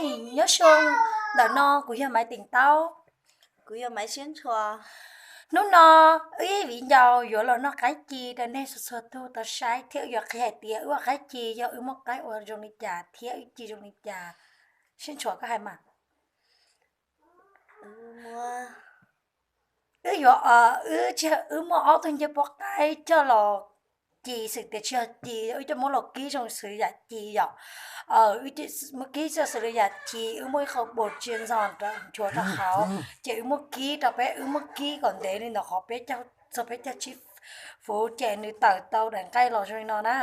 Nyob zoo, ntawm no kuv yog Maiv Teem Taub. Kuv yog Maiv Siab Ntshua. Hnub no wb ib viv ncaus yuav los noj qaib ci rau nej txhua txhua tug tau saib thiab wb yuav qhia hais tias wb ua qaib ci yog wb muab qaib ua zoo li cas thiab wb ci zoo li cas. Siab Ntshua koj hais mas. Wb yuav, wb tsis, wb muaj ob tug ncej puab qaib coj los ci xwb tias tsis yog ci, wb coj muab los kib zoo xws yam ci yom. Muab kib coj xws li yam ci, wb muab ib qho bos tsia ntxog nchuav rau hauv, ces wb muab kib rau peb, wb muab kib kom ntev li ntawm qhov peb caug txog peb caug tsib fuv ces nws tawm tau daim nqaij los zoo li no na.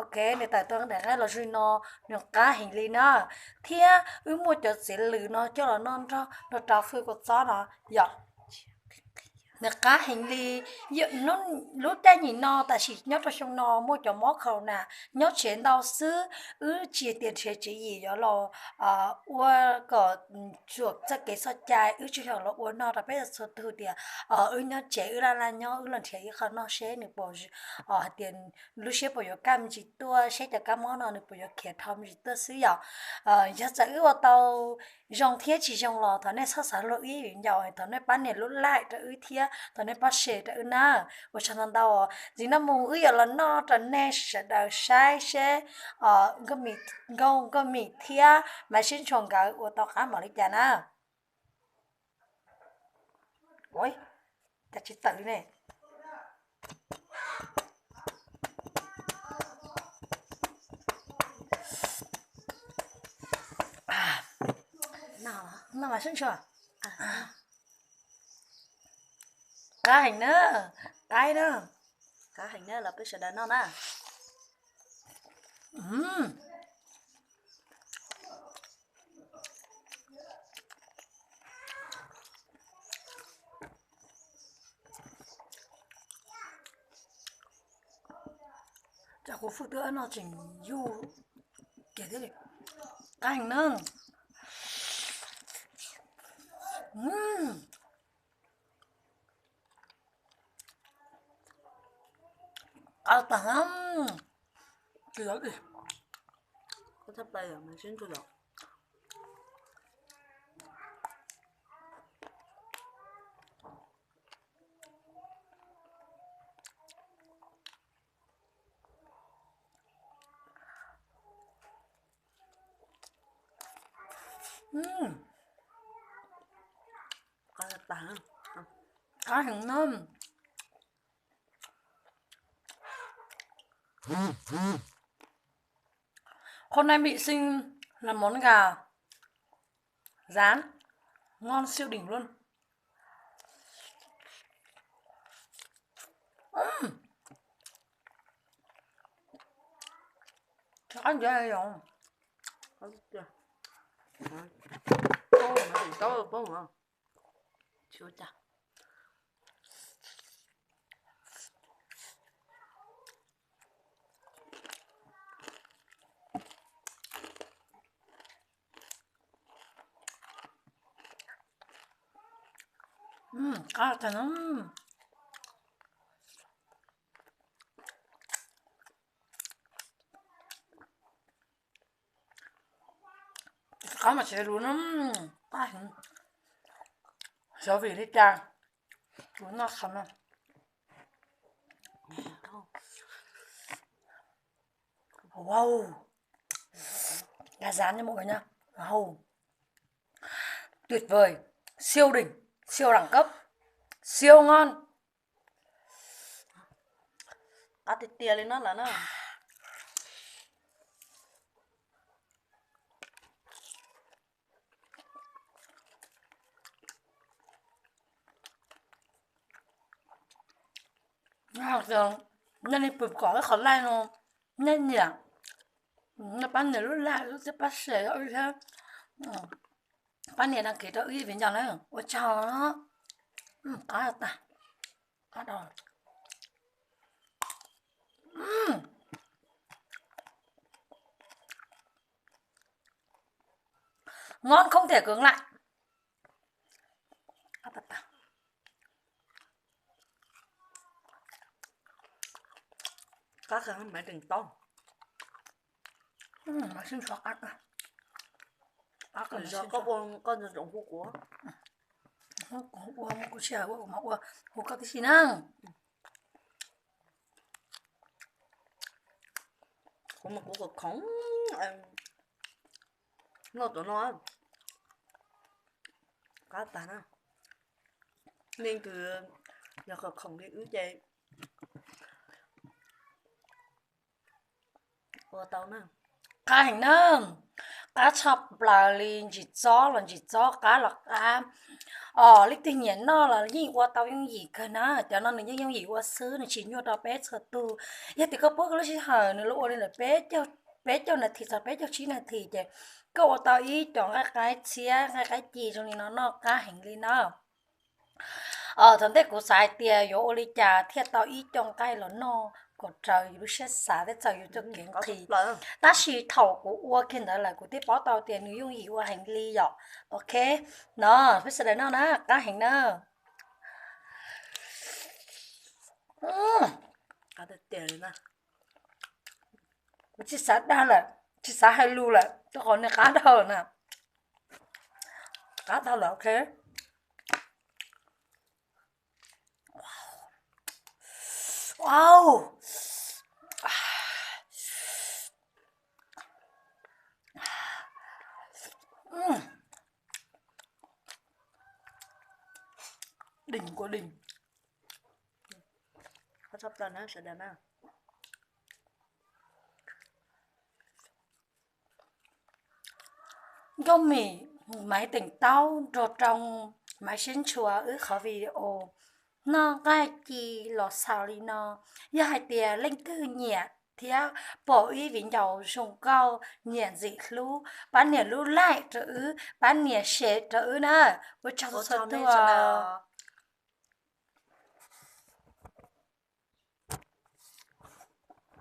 Ok, nws tawm tau daim nqaij los zoo li no, nws qab heev li na. Thiab wb muaj cov txiv lws no coj los noj nrog rau hwj kua txob no yom. Nws qab heev li. Lub caij nyim no tam sim nyob rau xyoo no muaj cov mob corona nyob tsev ntau xwb, wb tsis tias nrhiav tswv yim yuav los ua kom txoj kev txoj cai, wb tsuas yog los ua noj rau peb txhua tug tias wb nyob tsev wb laj laj nyob wb los nrhiav ib qho noj seb nws puas, hais tias lub siab puas yuav kaj me ntsis tuaj, seb cov kab mob no nws puas yuav khiav dhau me ntsis tuaj xwb yom. Yog txawm wb ua tau zoo thiab tsis zoo los thov nej txhob xav luag ib viv ncaus, thov nej pab nias lub like rau wb thiab thov nej pab share rau wb na. Ua tsaug ntau ntau. Txij no mus wb yuav los noj rau nej sawv daws saib seb Nkauj Mim thiab Maiv Siab Ntshua nkawd ua tau qab npaum li cas na. Cas tsis tawm ne. Noj mas Siab Ntshua. Qab heev na, qaib na. Qab heev na, los peb sawv daws noj na. Cov kuv fwj twb noj tseem yuj kiag thiab li. Qab heev na. Qab tag. Tsis lawv ib. Koj thaj play mas sib ntsug lawm. Qab heev na. Hôm nay mình xin làm món gà rán, ngon siêu đỉnh luôn. Ừm. Sao ăn dữ vậy? Ôi, mà tỉnh táo được không hả? Chưa chả. Ừm, qab tag. Qab mas tsis luv na, qab heev. Xyov vim li cas, luv noj qhov no. Wow, gà rán nha mọi người nha. Wow, tuyệt vời, siêu đỉnh, siêu đẳng cấp, siêu ngon. Qab tiag tiag li no lawm na. Nej leej twg pom ib qho like no, nej nias, nej pab nias lub like, lub thiab pab share rau wb thiab, pab nias đăng ký rau wb ib viv ncaus na. Ua tsaug. Qab tag. Qab tag. Ngon không thể cưỡng lại. Qab heev, Maiv Teem Taub. Maiv Siab Ntshua qab tag. Zog koj ua koj zoo hu kuv. Kuv ua kuv sij hawm ua kuv mam ua, hu koj tib si na. Kuv mas kuv khoom khoom noj cov no qab tas na. Leej twg yog khoom khoom li wb ces ua tau na. Qab heev na, qab tshaj plaws li, ntsim txob los ntsim txob, qab los qab. Os, leej twg nyiam noj los yeej ua tau yooj yim kawg na. Cov no nws yeej yooj yim ua xwb, nws tsis nyuaj rau peb txhua tus. Yog tias koj pub koj lub sij hawm nws los ua li ntawm peb caug nas this txog peb caug tsib nas this ces koj ua tau ib co nqaij qaib txhiab nqaij qaib ci zoo li no noj qab heev li na. Thaum ntej kuv xav hais tias yuav ua li cas thiaj tau ib co nqaij los noj kom raws yus lub siab xav thiab txaus yus txoj kev nqhis. Tab sis thaum kuv ua kiag ntawd lawm kuv thiaj paub tau tias nws yooj yim ua heev li yom. Ok, no peb sawv daws noj na, qab heev na. Kuv tsis xav dag lawm, tsis xav hais lus lawm rau qhov nws qab dhau na. Qab dhau lawm, ok. Deeg kuj deeg. Qab tshaj plaws na sawv daws na. Nkauj Mim, Maiv Teem Taub nrog rau Maiv Siab Ntshua wb qhov video noj nqaij ci los xaus li no. Yog hais tias leej twg nyiam thiab pom ib viv ncaus zoo nkauj nyiam ntxim hlub, pab nias lub like rau wb, pab nias share rau wb na. Ua tsaug txhua tus.